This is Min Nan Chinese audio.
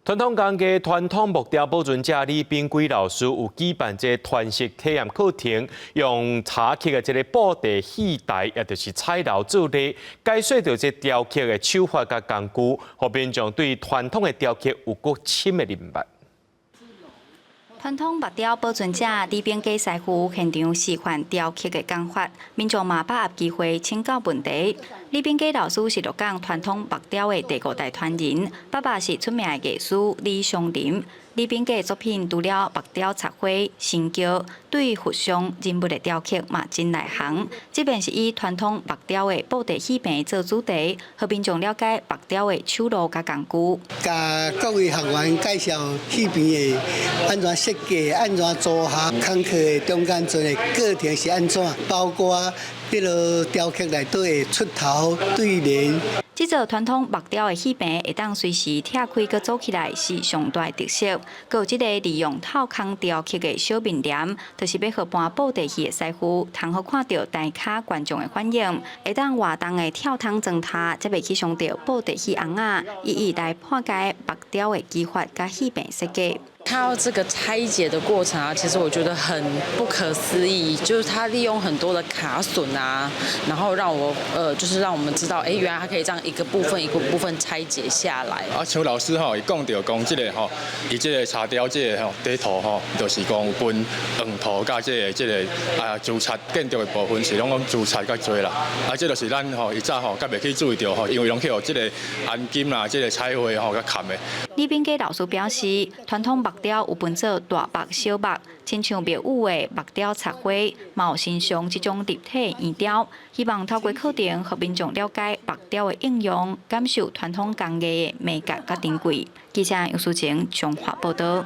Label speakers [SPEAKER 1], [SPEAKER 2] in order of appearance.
[SPEAKER 1] 傳統工藝傳統木雕保存者李炳圭老師有舉辦這個傳習體驗課程，用柴刻的這个布袋戲台，也就是彩樓做例，解說著這雕刻的手法佮工具，予民眾對傳統的雕刻有閣深的認識。
[SPEAKER 2] 傳統木雕保存者李炳基師傅現場示範雕刻的工法，民眾嘛把握機會請教問題。李炳基老師是鹿港傳統木雕的第五代傳人，爸爸是出名的藝師李松林。李炳基的作品除了木雕插花、神轎，對佛像人物的雕刻嘛真內行。這遍是以傳統木雕的布袋戲棚做主題，予民眾了解木雕的手路佮工具。
[SPEAKER 3] 共各位學員介紹戲棚的按怎設計、按怎組合、工課的中間做的過程是按怎，包括彼个雕刻內底的出頭對聯。
[SPEAKER 2] 這座傳統木雕的戲棚會當隨時拆開閣組起來，是上大的特色。閣有這个利用透空雕刻的小面簾，就是欲予搬布袋戲的師傅通好看著台跤觀眾的反應，會當活動的跳窗磚頭，才袂去傷著布袋戲尪仔，一一來破解木雕的技法佮戲棚設計。
[SPEAKER 4] 看到這個拆解的過程啊，其實我覺得很不可思議，就是他利用很多的卡榫啊，然後讓我就是讓我們知道，哎，原來它可以這樣一個部分一個部分拆解下來。
[SPEAKER 5] 啊，像老師吼，伊講著講這个吼，伊這个柴雕這个吼底圖吼，就是講分黃土佮這个啊朱漆建築的部分是攏講朱漆較濟啦。啊，這就是咱吼以早吼較袂去注意著吼，因為攏去予這个銨金啦、這个彩繪吼佮崁的。
[SPEAKER 2] 李炳基老師表示，傳統木雕有分做大木、小木，親像廟宇的木雕插花，嘛有神像這種立體圓雕。希望透過課程，予民眾了解木雕的應用，感受傳統工藝的美感佮珍貴。記者楊淑晴綜合報導。